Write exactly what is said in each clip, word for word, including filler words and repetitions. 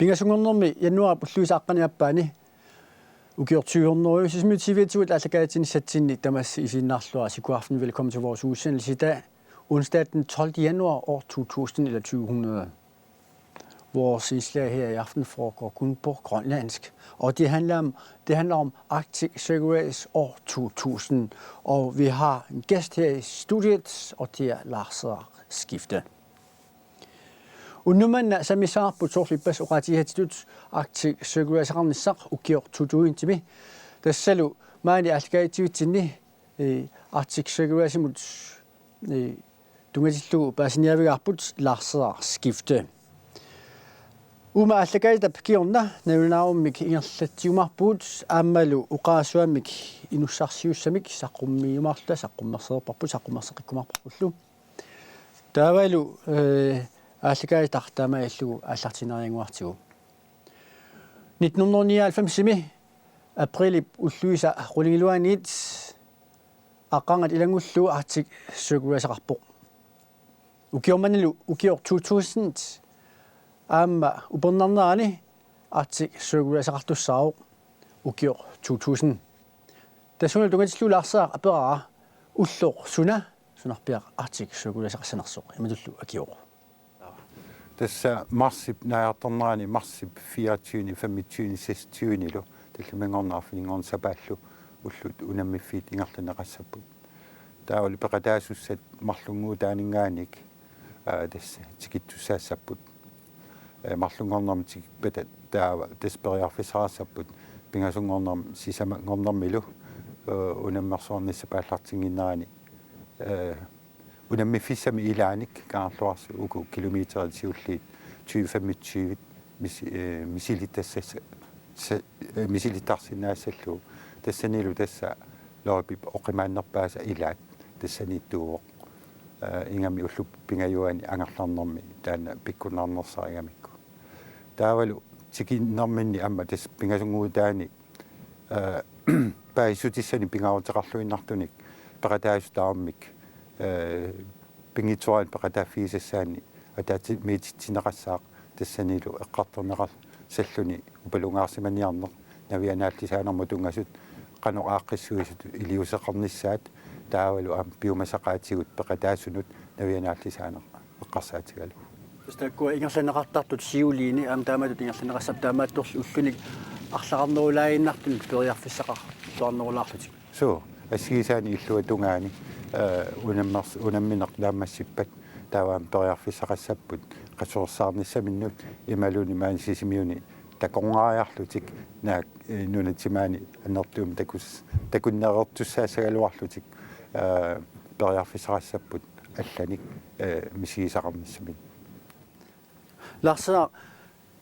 Pingasunngornermi januaarip ulluisa aqqaneq-aappaani ukioq tyve hundrede, Sisimiut T V-tigut aallakaatitsinissatsinni tamassi isiginnaarluarisi. God aften, velkommen til vores udsendelse i dag, onsdag den tolvte januar år to tusind eller tyve hundrede. Vores indslag her i aften foregår kun på grønlandsk, og det handler om, det handler om Arctic Circle Race år to tusind, og vi har en gæst her i studiet, og det er Lars Skifte. Unnuk manna sammissavarput soorlu ippassaq oqaatigisatsitut Arctic Circle Race-eqarnissaq ukioq to tusindimi. Tassalu maani aallakaatitsivitsinni, eh, Arctic Circle Race-imut, eh, tunngatillugu paasiniaavigaarput Lars Skifte. Uuma aallakaatitap kingorna nalunaarummik ingerlatsiumaarpugut aammalu oqarasuammik inussarsiussamik saqqummiumaarluta, saqqummersereerparput, saqqummerseqqikkumaarparpullu. Taavalu, eh, aallakaatitaq taamaalillugu aallartinniariannguartigu. Nitten hundrede nioghalvfems-imi aprilip ulluisa qulingiluaaniit aqqarngat ilanngullugu Arctic Circle Race-eqarpoq. Ukioq mannalu ukioq to tusind aamma upernarnerani Arctic Circle Race-eqartussaavoq ukioq to tusind. Tassunga tunngatillugu Lars aperaara: Ulloq suna sunarpiaq Arctic Circle Race-eqassanersoq? Imatullu akivoq: Tassa marsip naajartornerani, marsip fireogtyvende, femogtyvende, seksogtyvende-lu, tallimanngornermi arfininngornermi sapaallu ullut unammiffiit ingerlanneqassapput. Taavalu peqataasussat marlunngornerminngaanniit, aa, tassa tikittussaassapput. Ee, marlunngornermi tikippata taava tassa periarfissaqassapput pingasunngornermi sisamanngornermilu, ee, unammersuarnissap aallartinnginnerani, ee, unammiffissami ilaanni Kangerluarsuk uku kilometerit siulliit tyve femogtyve mis-, ee, misilittassas-, sa-, ee, misilittarsinnaassallugu. Tassanilu tassa løjpip oqimaannerpaasa ilaat tassaniittuuvoq. Ee, ingammik ullup pingajuani angerlarnermi taanna pikkunarnersarigamikku. Taavalu tikinnerminni aamma tassa pingasunngornermi, ee, paasissutissanik pingaaruteqarluinnartunik peqataasut tamarmik, ee, pinngitsooraanni peqataaffigisassaanni ataatsimiititsinneqassaaq, tassanilu eqqartorneqassalluni upalungaarsimaniarneq, navianaallisaanermut tunngasut qanoq aaqqissuisut iliuuseqarnissaat, taavalu aamma piumasaqaatigut peqataasunut navianaallisaaneq eqqarsaatigalugu. Tassa taakkua ingerlanneqartartut siuliini aamma taamatut ingerlanneqassapput, taamaattorli ullunik arlaqarnerulaaginnartunik periarfissaqarluarnerulaarlutik. Suu, assigisaanik illuatungaani, ee, unammers-, unammineq naammassippat taava aamma periarfissaqassapput qasuersaarnissaminnut imaluunniit maani Sisimiuni takornariarlutik, naak, ee, nunatsinni maani annertuumik takus-, takunnereertussaassagaluarlutik, ee, periarfissaqassapput allanik, ee, misigisaqarnissaminnut. Lars,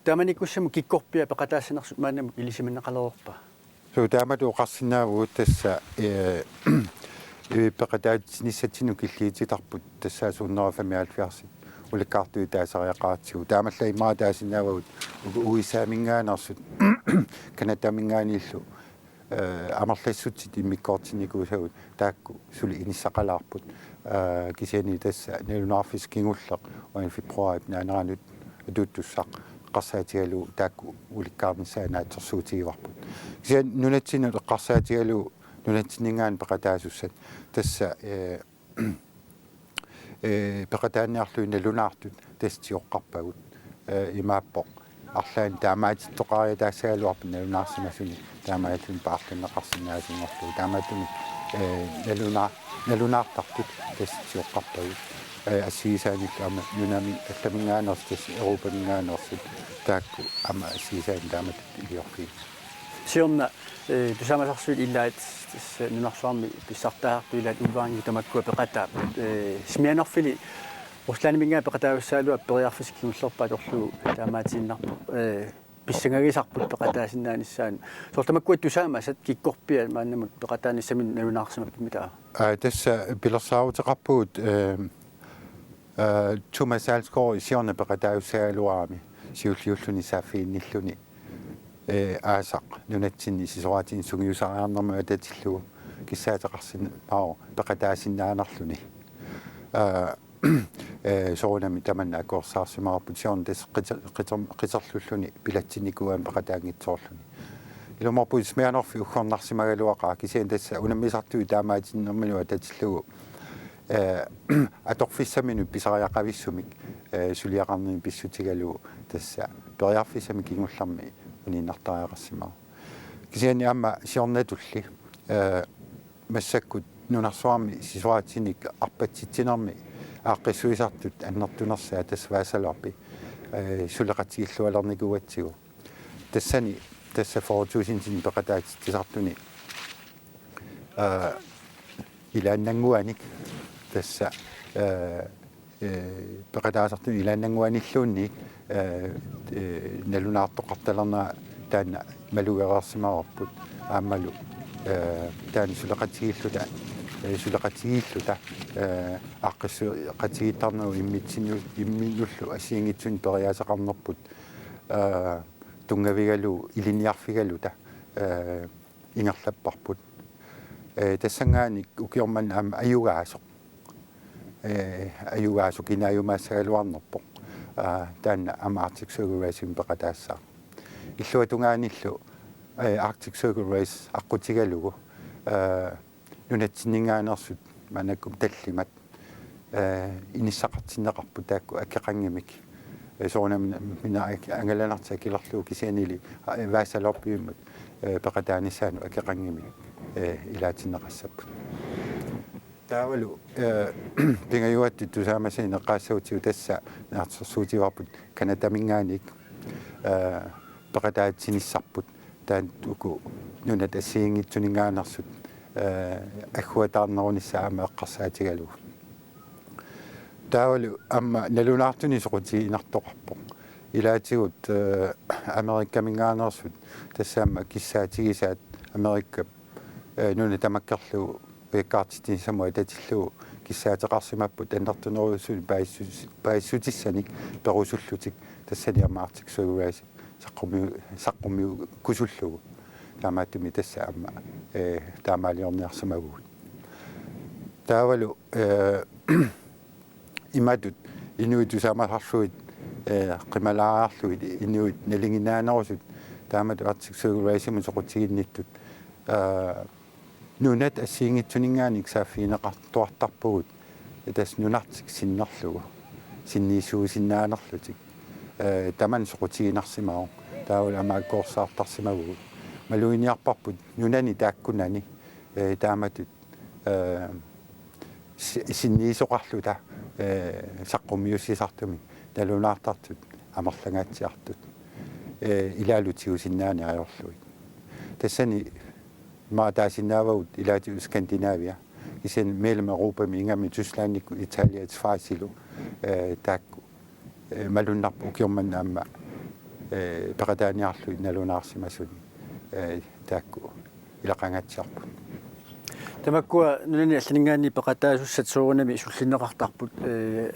taamanikkussamut kikkorpiaq peqataassinersut maannamut ilisimaneqalereerpa? Suu, taamatut oqarsinnaavugut tassa, ee, ee, peqataatsinissatsinnut killiititarput tassaasut hundrede og femoghalvfjerds ulikkaartuutaasariaqaratsigu. Taamaallaat immaqa taasinnaavagut U-, U S A-minngaanneersut Canadaminngaanniillu, ee, amerlassutsit immikkoortinnikuusagut taakku suli inissaqalaarput. Ee, kisianni tassa nalunaarfissaq kingulleq uani februaarip naaneranut atuuttussaq eqqarsaatigalugu taakku ulikkaarnissaat naatsorsuutigivarput. Kisianni nunatsinnut eqqarsaatigalugu nunatsinninngaanniit peqataasussat tassa, ee, ee, peqataanniarlugit nalunaartut tassa tigooqqarpagut. Ee, imaappoq arlaannik taamaatittoqariataassagaluarpat nalunaarsimasunik taamaalilluni paarlanneqarsinnaasunngorlugu. Taamaattumik, ee, nalunaa-, nalunaartartut tassa tigooqqarpagut. Ee, assigisaanillu aamma nunami allaminngaanneersut tassa Europaminngaanneersut taakku aamma assigisaanik taamatut iliorfigisut. Siorna, ee, tusaamasarsuit ilaat tassa nunarsuarmi pissartaasartut ilaat Ulvangit tamakkua peqataapput. Ee, Smirnoffili Ruslandiminngaanniit peqataasussagaluaq periarfissaq kingullerpaaq atorlugu taamaatiinnarpoq. Ee, pissangagisarput peqataasinnaanissaanut. Soorlu tamakkua tusaamasat kikkorpiaq maannamut peqataanissaminut nalunaarsimappimmi taava? Aa, tassa pilersaaruteqarpugut, ee, ee, Thomas Alsgaard siorna peqataasussagaluarami siulliulluni saaffiginnilluni, ee, aasaq nunatsinni sisoraatinnik sungiusariarnermut atatillugu kissaateqarsinnaavoq peqataasinnaanerluni. Ee, Ee, soorunami tamanna akuersaarsimavarput siorna tassa qiter-, qiter-, qiterlulluni pilatsinnikuugami peqataanngitsoorluni. Ilumoorputit mianerfi uggornarsimagaluaqaaq, kisianni tassa unammisartui taamaatinnerminut atatillugu, ee, atorfissaminut pisariaqavissumik, ee, suliaqarnermi pissutigalugu tassa periarfissamik kingullermi uniinnartariaqarsimavoq. Kisianni aamma siornatulli, ee, massakkut nunarsuarmi sisoraatinik arpatsitsinermi aaqqissuisartut annertunersaat tassa Vasaloppet, ee, suleqatigillualernikuugatsigu. Tassani, tassa fyrre tusindinik peqataatitsisartuni, ee, ilaannannguanik tassa, ee, ee, peqataasartuni ilaannannguanilluunniit, ee, ee, nalunaartoqartalernera taanna malugereersimavarput aammalu, ee, taanna suleqatigiilluta, ee, suleqatigiilluta, ee, aaqqissuuqatigiittarnerup immitsinnut-, imminnullu assigiinngitsunik periaaseqarnerput, ee, tunngavigalugu ilinniarfigaluta, ee, ingerlapparput. Ee, tassanngaanniit ukioq manna aamma ajugaasoq. Ee, ajugaasoq kinaajumaassagaluarnerpoq. Aa, taanna aamma Arctic Circle Race-imik peqataassaaq. Illuatungaanillu, ee, Arctic Circle Race aqqutigalugu, ee, nunatsinninngaanneersut maannakkut tallimat, ee, inissaqartinneqarput taakku akeqanngimik. Ee, soorunami minaq ak-, angalanartik akilerlugu kisiannili, aa, Vasaloppimut, ee, peqataanissaanut akeqanngimik, ee, ilaatinneqassapput. Taavalu, ee, pingajuattut tusaamasani eqqaassagutsigit tassa naatsorsuutivarput Canadaminngaanniit, ee, peqataatsinissarput taanna uku nunat assigiinngitsuninngaanneersut, ee, agguataarnerunissaat aamma eqqarsaatigalugu. Taavalu aamma nalunaartunik soqutiginartoqarpoq. Ilaatigut, ee, Amerikaminngaanneersut tassa aamma kissaatigisaat Amerikap, ee, nuna tamakkerlugu ujakkaartitsinissamut atatillugu kissaateqarsimapput annertunerusumik paasissus-, paasissutissanik perusullutik tassani aamma Arctic Circle Race saqqummiu-, saqqummiukkusullugu. Taamaattumik tassa aamma, ee, taamaaliorniarsimavugut. Taavalu, ee, imatut inuit tusaamasarlugit, ee, qimalaariarlugit inuit nalinginnaanerusut taamatut Arctic Circle Race-imut soqutiginnittut, ee, nunat assigiinngitsuninngaanniit saaffigineqartuartarpugut, tassa nunartik sinnerlugu, sinniisuusinnaanerlutik, ee, tamanna soqutiginarsimavoq, taavalu aamma akuersaartarsimavugut. Maluginiarparput nunani taakkunani, ee, taamatut, ee, si-, sinniisoqarluta, ee, saqqummiussisartumik nalunaartartut amerlangaatsiartut, ee, ilaalu tigusinnaaneq ajorlugit. Tassani maataasinnaavagut ilaatigut Skandinavia, kisianni Mellem-Europami ingammik Tysklandikkut, Italiat, Schweizilu, ee, taakku, ee, malunnarpoq ukioq manna aamma, ee, peqataaniarlugit nalunaarsimasuni, ee, taakku ilaqangaatsiarput. Tamakkua nunani allaninngaanniit peqataasussat soorunami sullinneqartarput, ee,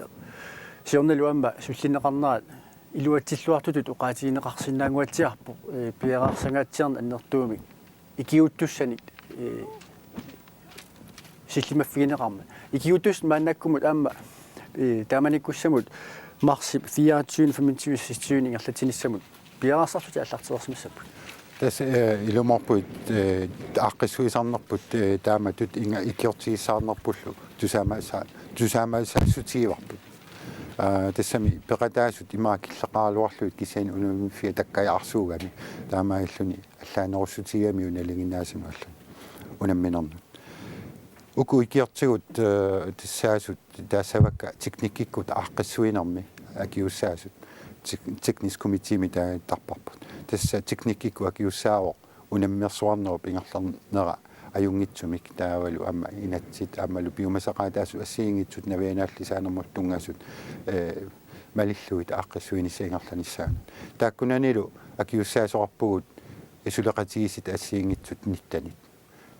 siornalu aamma sullinneqarnerat iluatsilluartutut oqaatigineqarsinnaannguatsiarpoq, ee, piareersangaatsiarneq annertuumik ikiuuttussanik, ee, sillimaffigineqarmat. Ikiuuttussat maannakkumut aamma, ee, taamanikkussamut marsip fireogtyve, femogtyve, seksogtyve ingerlatsinissamut piareersarlutik aallartereersimassapput. Tassa, ee, ilumoorputit, ee, aaqqissuisarnerput, ee, taamatut inga ikiortigissaarnerpullu tusaamasa-, tusaamasassutigivarput. Aa, tassami peqataasut ima killeqaraluarlugit kisianni unammiffiat takkajaarsuugami taamaalilluni allaanerussutigigamigit nalinginnaasunut allani unamminernut. Uku ikiortigut, ee, tassaasut taassavakka teknikkikkut aaqqissuinermi akisussaasut, tek-, teknisk komiteemi taagittarparput. Tassa teknikkikkut akisussaavoq unammersuarnerup ingerlanera ajunngitsumik, taavalu aamma inatsit aammalu piumasaqaataasut assigiinngitsut navianaallisaanermut tunngasut, ee, malillugit aaqqissuinissaq ingerlanissaanut. Taakkunanilu akisussaasoqarpugut suleqatigiissutit assigiinngitsut nittenit.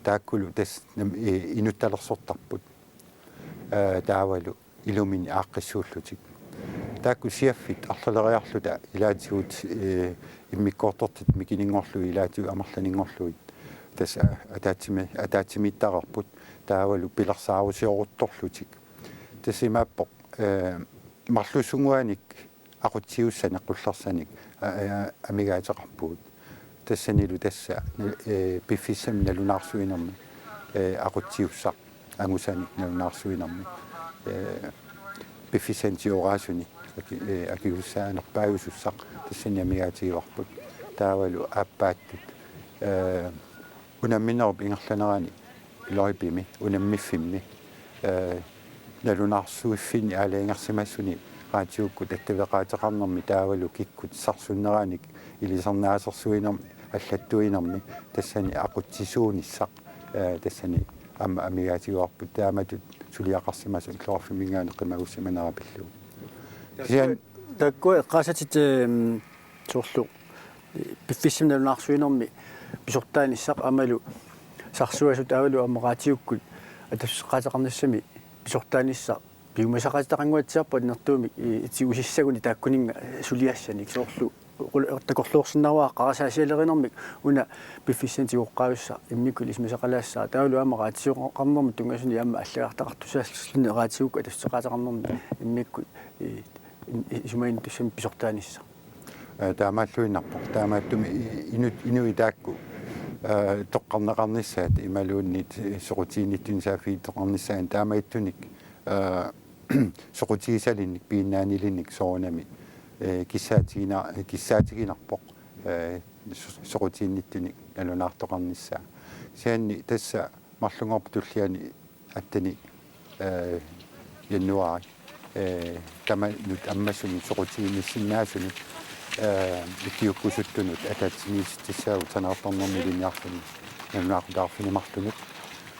Taakkulu tassa nam-, ee, inuttalersortarput. Ee, taavalu iluminni aaqqissuullutik. Taakku siaffit arlaleriarluta ilaatigut, ee, immikkoortortat mikininngorlugit ilaatigut amerlaninngorlugit tassa ataatsimi-, ataatsimiittareerput, taavalu pilersaarusioruttorlutik. Tassa imaappoq, ee, marlussinnguanik aqutsisussanik qullersanik, a-, a-, amigaateqarpugut. Tassanilu tassa, eh, piffissami nalunaarsuinermi, eh, aqutsisussaq angusanik nalunaarsuinermi, eh, piffissani tigooraasuni aki-, eh, akisussaanerpaajusussaq tassani amigaatigivarput. Taavalu aappaattut, eh, unamminerup ingerlanerani løjpemi, unammiffimmi, eh, nalunaarsuiffinni aalajangersimasuni raatiukkut attaveqaateqarnermi taavalu kikkut sarsunnerannik ilisarnaasersuinermi allattuinermi tassani aqutsisuunissaq, eh, tassani aamma amigaatigivarput taamatut suliaqarsimasoq illoqarfimminngaanniit qimagussimanera pillugu. Kisianni taakku eqqaasatit, ehm, soorlu, eh, piffissami nalunaarsuinermi pisortaanissaq aammalu sarsuasut taavalu aamma raatiukkut attassuteqaateqarnissami pisortaanissaq piumasaqaateqannguatsiarpoq annertuumik, eh, tigusissaguni taakkuninnga, eh, suliassanik soorlu qul-, takorloorsinnaavara qarasaasialerinermik una piffissani tigoqqaavissaq immikkut ilisimasaqalaassaaq taavalu aamma raatiuqarnermut tunngasuni aamma allagartaqartussaalluni raatiukkut attassuteqaateqarnermi immikkut, eh, in-, i-, isumaginnittussami pisortaanissaq. Eh, taamaalluinnarpoq. Taamaattumik i-, inut-, inuit taakku, eh, toqqarneqarnissaat imaluunniit soqutiginnittunik saaffigineqarnissaannut taamaattunik, eh, soqutigisalinnik piinnaanilinnik soorunami, eh, kissaatigina-, kissaatiginarpoq, eh, so-, soqutiginnittunik nalunaartoqarnissaa. Kisianni tassa marlunngorpat tulliani atteni, eh, januaari, eh, tamanut ammasumik soqutiginnissinnaasunut, eh, ikiuukkusuttunut ataatsimiititsissaagut sanaartornermi ilinniarfimmi nalunaaqutaq arfineq-marlunut.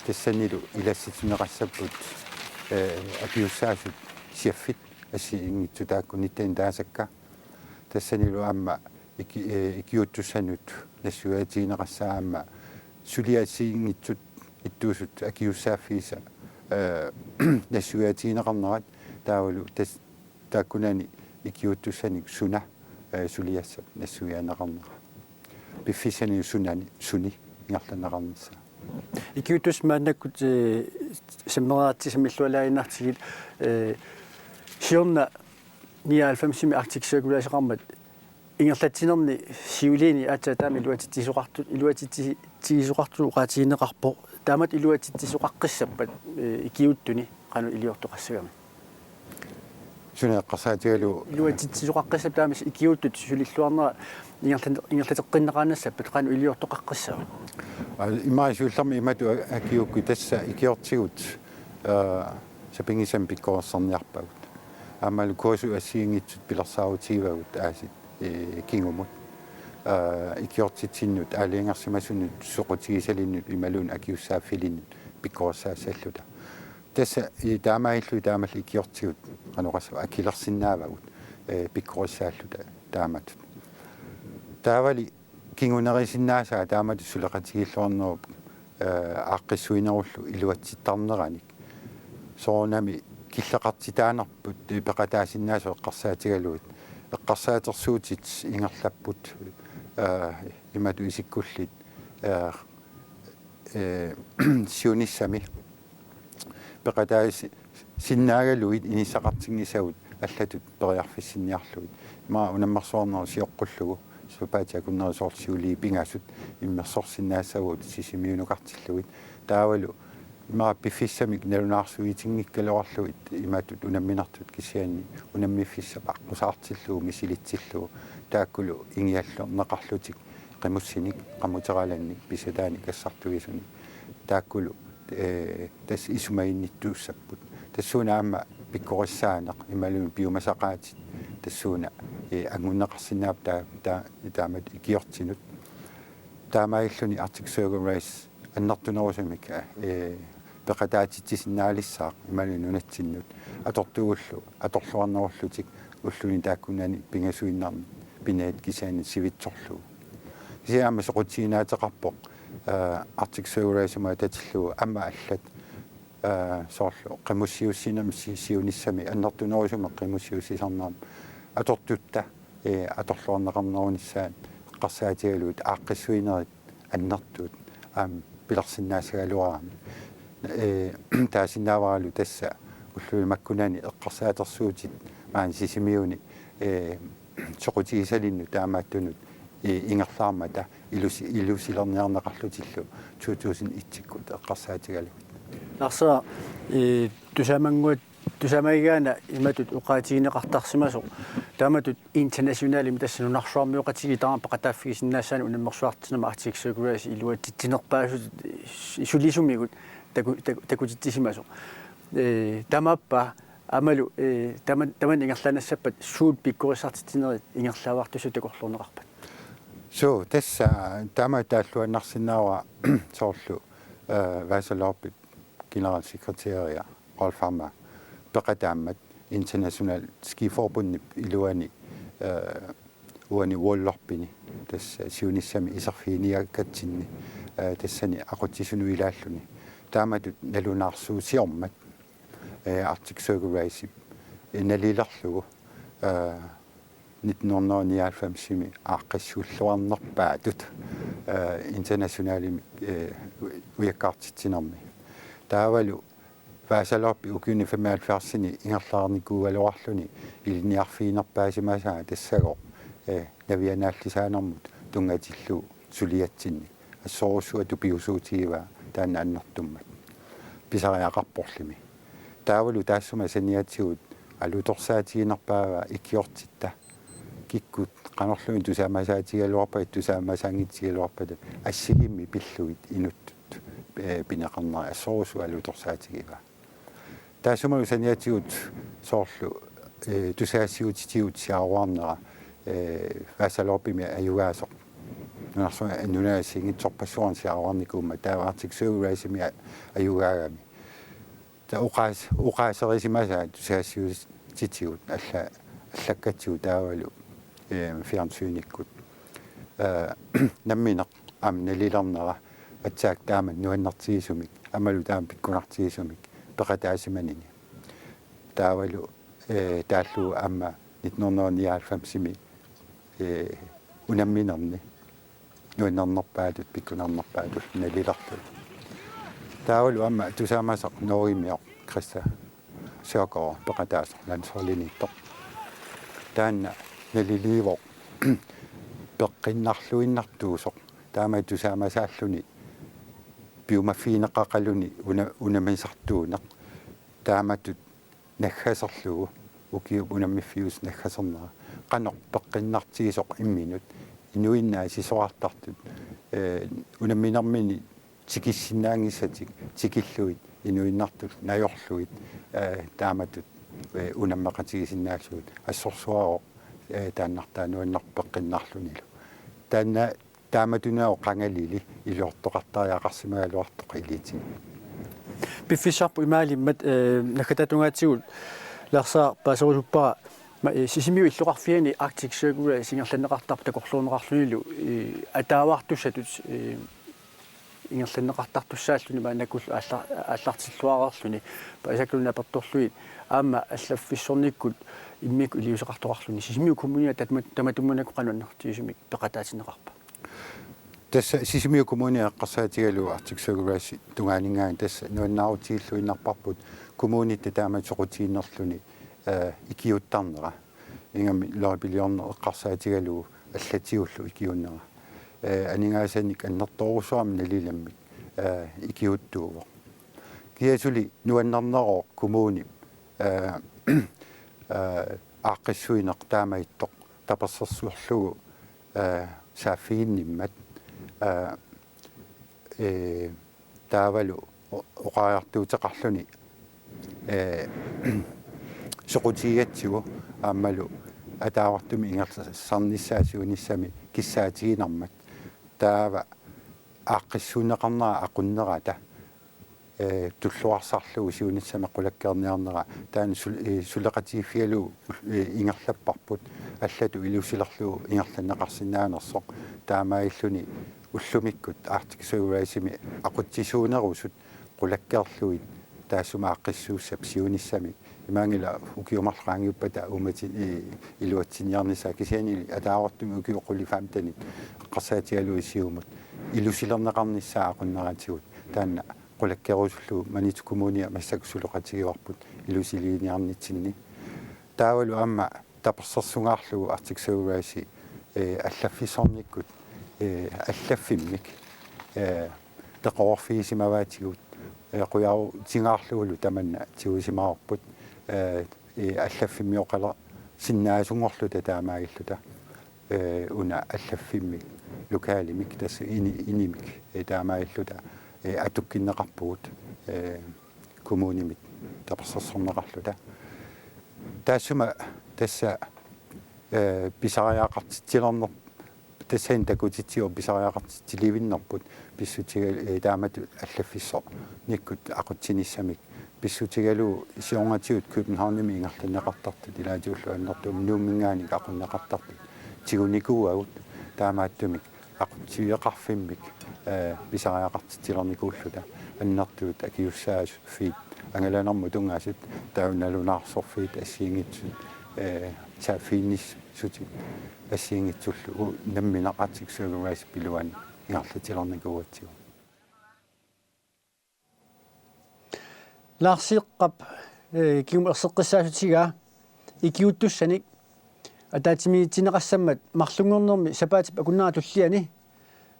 Tassanilu ilassitinneqassapput, eh, akisussaasut siaffit assigiinngitsut taakku nitten taasakka. Tassanilu aamma iki-, eh, ikiuuttussanut nassuiaatigineqassaaq aamma suli assigiinngitsut ittuusut akisussaaffiisa, eh, nassuiaatigineqarnerat taavalu tas-, taakkunani ikiuuttussanik suna, eh, suliassap nassuiaanneqarnera. Piffissani sunani, suni ingerlanneqarnissaa. Ikiuuttussat maannakkut, eh, sammereeratsigit sammillualaaginnartigit, eh, siorna nioghalvfemsimi Arctic Circle Race-eqarmat ingerlatsinerni siuliini aatsaat taama iluatsitsisoqartu-, iluatsitsi-, tsigisoqartoqaatigineqarpoq. Taamatut iluatsitsisoqaqqissappat, eh, ikiuuttuni qanoq iliortoqassagami? Suna eqqarsaatigalugu? Iluatsitsisoqaqqissappat taama ikiuuttut sulilluarnera ingerlan-, ingerlateqqinneqaannassappat qanoq iliortoqaqqissava? Aa, immaqa siullermik imatut a-, akiuukkuit tassa ikiortigut, aa, sapinngisamik pikkorissarniarpagut. Aammalu kuasut assigiinngitsut pilersaarutigivagut aasiit, ee, kingumut. Aa, ikiortitsinnut, aalajangersimasunut, soqutigisalinnut, imaluunniit akisussaaffiilinnut pikkorissaassalluta. Tassa, ee, taamaalillugit taamalli ikiortigut, qanoq oqassaanga, akilersinnaavagut, ee, pikkorissaalluta taamatut. Taavali kingunerisinnaasaa taamatut suleqatigiilluarnerup, eh, aaqqissuinerullu iluatsittarneranik. Soorunami killeqartitaanerput, eh, peqataasinnaasoq eqqarsaatigalugit. Eqqarsaatersuutit ingerlapput, eh, imatut isikkullit, eh, eh, siunissami peqataasi-, sinnaagaluit inissaqartinngisagut allatut periarfissinniarlugit. Ima unammersuarnerup sioqqullugu, sapaatip akunneri soorlu siuliit pingasut immersorsinnaassavagut Sisimiunukartillugit. Taavalu ima piffissamik nalunaarsuitinngikkaluarlugit imatut unamminertut kisianni unammiffissaq aqqusaartillugu misilitsillugu taakkulu ingiallorneqarlutik qimussinik, qamuteralannik, pisataanik assartuisunik. Taakkulu, eh, tassa isumaginnittuussapput. Tassuuna aamma pikkorissaaneq, imaluunniit piumasaqaatit, tassuuna, eh, angunneqarsinnaapput taa-, taa-, taamatut ikiortinut. Taamaalilluni Arctic Circle Race annertunerusumik, eh, peqataatitsisinnaalissaaq imaluunniit nunatsinnut atortugullu, atorluarnerullutik ulluni taakkunani pingasuinnarni pinaat kisianni sivitsorlugu. Kisianni aamma soqutiginaateqarpoq, eh, Arctic Circle Race-imut atatillugu aamma allat, eh, soorlu qimussiussinermi si-, siunissami annertunerusumik qimussiussisarnermi atortutta, eh, atorluarneqarnerunissaat eqqarsaatigalugit aaqqissuinerit annertuut aamma pilersinnaassagaluarami. Ee, taasinnaavaralu tassa ulluni makkunani eqqarsaatersuutit maani Sisimiuni, eh, soqutigisalinnut taamaattunut, eh, ingerlaarmata ilusi-, ilusilerniarneqarlutillu to tusind et-ikkut eqqarsaatigalugit. Lars, eh, tusaamannguat, tusaamagigaanni imatut oqaatigineqartarsimasoq. Taamatut internationalimik tassa nunarsuarmioqatigiit taama peqataaffigisinnaassaannik unammersuartitsinermi Arctic Circle Race iluatsitsinerpaasut sulisumigut taku-, taku-, takutitsisimasoq. Eh, taamaappa aammalu, eh, taman-, tamanna ingerlaannassappat suut pikkorissartitsinerit ingerlaavartussat takorluuineqarpat? Suu, tassa taama taalluinnarsinnaavara soorlu, eh, Vasaloppip generalsekretæria Rolf Hammar peqataammat International Skiforbundip iluani, eh, uani Worldloppini, tassa siunissami iserfiginiakkatsinni, eh, tassani aqutsisunut ilaalluni. Taamatut nalunaarsuusiormat, eh, Arctic Circle Race, eh, nalilerlugu, eh, nitten hundrede og nioghalvfems-imi aaqqissuulluarnerpaatut, eh, internationalimik, eh, u-, ujakkaartitsinermi. Taavalu Vasaloppip ukiuni femoghalvfjerdsini ingerlareernikuugaluarluni ilinniarfiginerpaasimasaa tassagooq, eh, navianaallisaanermut tunngatillugu suliatsinni. Assorujussuaq tupiusuutigivaa taanna annertummat. Pisariaqarporlimi. Taavalu taassuma saniatigut alutorsaatiginerpaavaa ikiortitta. Kikkut qanorluunniit tusaamasaatigigaluarpata, tusaamasaanngitsigigaluarpata, assigiimmik pillugit inuttut, eh, pineqarnerat assorujussuaq alutorsaatigivaa. Taassumalu saniatigut soorlu, eh, tusagassiuutitigut siaruarnera, eh, Vasaloppimi ajugaasoq. Nunarsuaq nunat assigiinngitsorpassuarnik siaruarnikuummat taava Arctic Circle Race-imi a-, ajugaagami. Taava oqaas-, oqaaserisimasaat tusagassiuutitigut alla-, allakkatsigu taavalu, eh, fjernsynikkut. Eh, nammineq aamma nalilernera aatsaat taama nuannertigisumik, aammalu taama pikkunartigisumik peqataasimanini. Taavalu, eh, taallugu aamma nitten hundrede og nioghalvfems-imi, eh, unamminerni nuannernerpaatut, pikkunarnerpaatut nalilerlugu. Taavalu aamma tusaamasoq Norgemioq Christa Søgaard peqataasoq landsholdiniittoq. Taanna naliliivoq peqqinnarluinnartuusoq. Taama tusaamasaalluni piumaffigineqaqaluni una-, unammisartuuneq. Taamatut naggaserlugu, ukiup unammiffiusoq naggasernera, qanoq peqqinnartigisoq imminut, inuinnaat sisorartartut, eh, unamminermini tikissinnaanngissatik tikillugit, inuinnartut najorlugit, eh, taamatut, eh, unammeqatigisinnaallugit, assorsuarooq, eh, taannartaa nuannerpoq peqqinnarlunilu. Taanna Taamatunaavoq qangalili iliortoqartariaqarsimagaluartoq iliuutsit. Piffissarput imaalimmat, eh, naggataata tungaatigut Lars paaserusuppara, ma-, eh, Sisimiut illoqarfiani Arctic Circle Race ingerlanneqartarpoq takorluuineqarlunilu, eh, ataavartussatut, eh, ingerlanneqartartussaalluni maannakkullu aalla-, aallartilluareerluni. Paasakkaluunniit apertorlugit aamma allaffissornikkut immikkut iliuuseqartoqarluni. Sisimiut Kommunia tatma-, tamatumunnga qanoq annertutigisumik peqataatinneqarpa? Tassa Sisimiut Kommunia eqqarsaatigalugu Arctic Circle Race tungaaninngaanniit tassa nuannaarutigilluinnarparput kommunitta taama soqutiginnerluni, eh, ikiuuttarnera. Ingammik loyaltyliorneq eqqarsaatigalugu allatigullu ikiuunnera. Eh, aningaasanik annertoorujussuarmik nalilammik, eh, ikiuuttuuvoq. Kiasuli nuannernerooq kommunip, eh, eh, aaqqissuineq taamaattoq tapersersorlugu, eh, saaffiginnimmat, eh, eh, taavalu o-, oqariartuuteqarluni, eh, soqutigigatsigu aammalu ataavartumik ingerlasarnissaa siunissami kissaatiginarmat. Taava aaqqissuunneqarnera aqunnerata, eh, tulluarsarlugu siunissami qulakkeerniarnera taanna sul-, eh, suleqatigiiffigalugu, eh, ingerlapparput allatut ilusilerlugu ingerlanneqarsinnaanersoq taamaalilluni ullumikkut Arctic Circle Race-imi aqutsisuunerusut qulakkeerlugit taassuma aaqqissuussap siunissami imaanngilaq ukiut marluk qaangiuppata uummati-, eh, iluatsiniarnissaa kisianni ataavartumik ukiut qulit femtenit eqqarsaatigalugu siumut ilusilerneqarnissaa aqunneratigut taanna qulakkeerusullugu Maniitsup Kommunia massakkut suleqatigivarput ilusiliginiarnitsinni. Taavalu aamma tapersersungaarlugu Arctic Circle Race, eh, allaffissornikkut, eh, allaffimmik, eh, peqarfigisimavaatigut, eh, qujarutingaarlugulu tamanna tigusimavarput, eh, eh, allaffimmioqalersinnaasunngorluta taamaalilluta, eh, una allaffimmi lokalimik tassa ini-, inimik, eh, taamaalilluta, eh, atukkinneqarpugut, eh, kommunimit tapersersorneqarluta. Taassuma tassa, eh, pisariaqartitsilerner-, tassani takutitsivoq pisariaqartitsilivinnerput pissutigal-, eh, taamatut allaffissornikkut aqutsinissamik pissutigalugu siornatigut Københavnimi ingerlanneqartartut ilaatigut ulloq annertuumik Nuumminngaanniit aqunneqartartut tigunikuuagut taamaattumik aqutsiveqarfimmik, eh, pisariaqartitsilernikuulluta annertuut akisussaaffiit angalanermut tunngasut taava nalunaarsorfiit assigiinngitsut, eh, saaffiginnissutit assigiinngitsullu u-, nammineq Arctic Circle Race-ip iluani ingerlatilernikuugatsigu. Lars Eqqap, eh, kingumut erseqqissaasutigaa ikiuuttussanik ataatsimiigineqassammat marlunngornermi sapaatip akunnera tulliani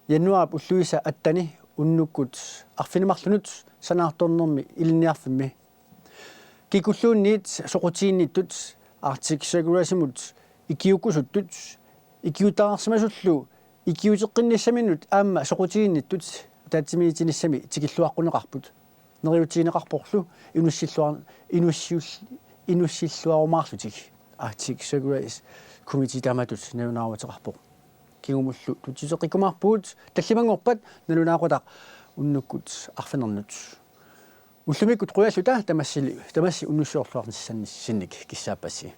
januaarip ulluisa atteni unnukkut arfineq-marlunut sanaartornermi ilinniarfimmi. Kikkulluunniit soqutiginnittut Arctic Circle Race-imut ikiuukkusuttut ikiuuttarsimasullu ikiuuteqqinnissaminut aamma soqutiginnittut ataatsimiiginnissami tikilluaqquneqarput. Neriuutigineqarporlu inussilluar-, inussiul-, inussilluarumaarlutik Arctic Circle Race Committee taamatut nalunaaruteqarpoq. Kingumullu tutsiuteqqikkumaarpugut tallimanngorpat nalunaaqutaq unnukkut arfinernut. Ullumikkut qujalluta tamassili-, tamassi unnussiorluarnissannik kissaappassi.